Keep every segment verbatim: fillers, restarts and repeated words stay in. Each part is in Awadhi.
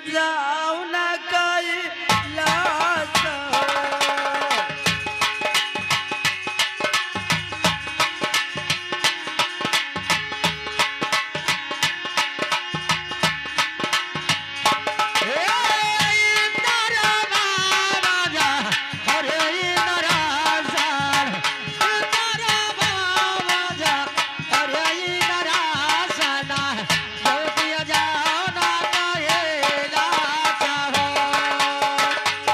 जाओ ना कैलाश हो। ए इंदर बाबा जा, अरे इंदर सर, इंदर बाबा जा, अरे इंदर सना, ज्योति जाओ ना कैलाश हो।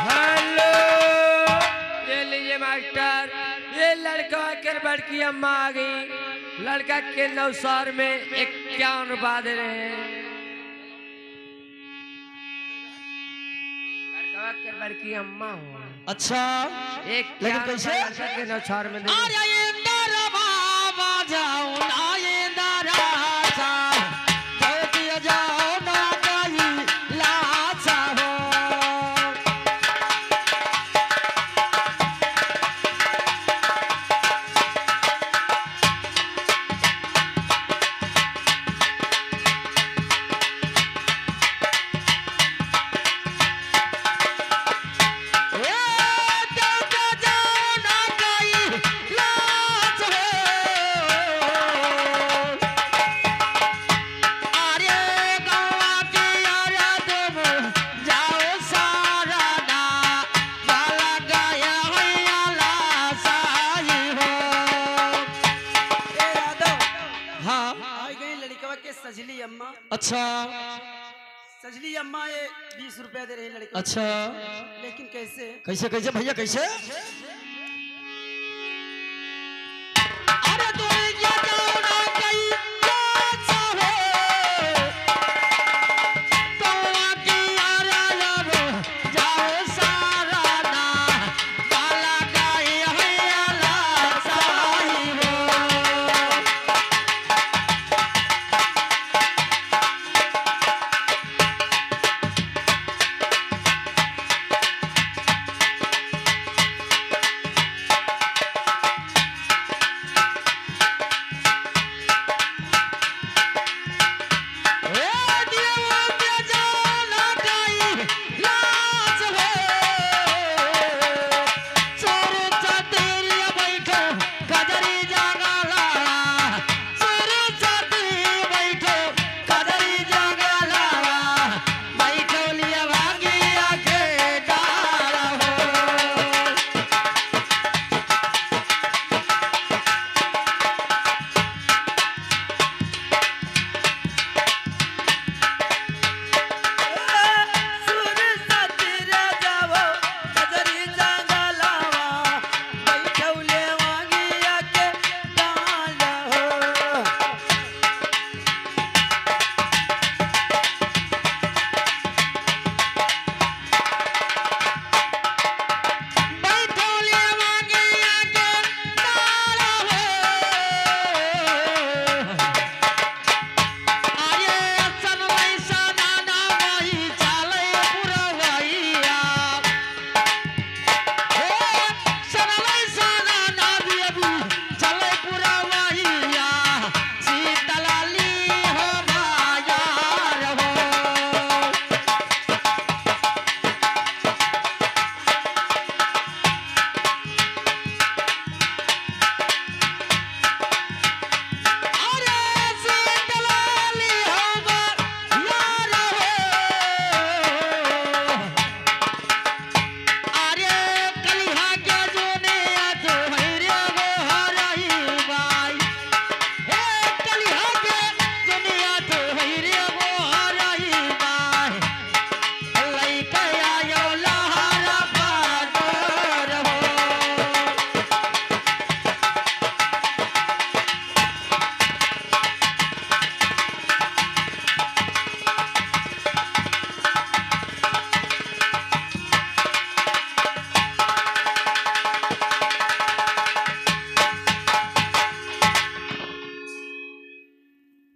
हेलो, ये लीजिए मास्टर, ये लड़का के बड़की अम्मा आ गई। लड़का के नौसार में इक्यावन रुपया दे रहे हैं। लड़का के बड़की अम्मा हो। अच्छा, एक लेकिन चार कैसे? लड़का के नौसार में दे। अरे इंदर बाबा जाओ ना, इंदर सा, ज्योति जाओ ना कैलाश हो। ए यादव। हाँ। आ गई लड़कवा के सजली अम्मा। अच्छा। सजली अम्मा ये बीस रुपया दे रही लड़कवा। अच्छा। लेकिन कैसे? कैसे, कैसे भैया, कैसे?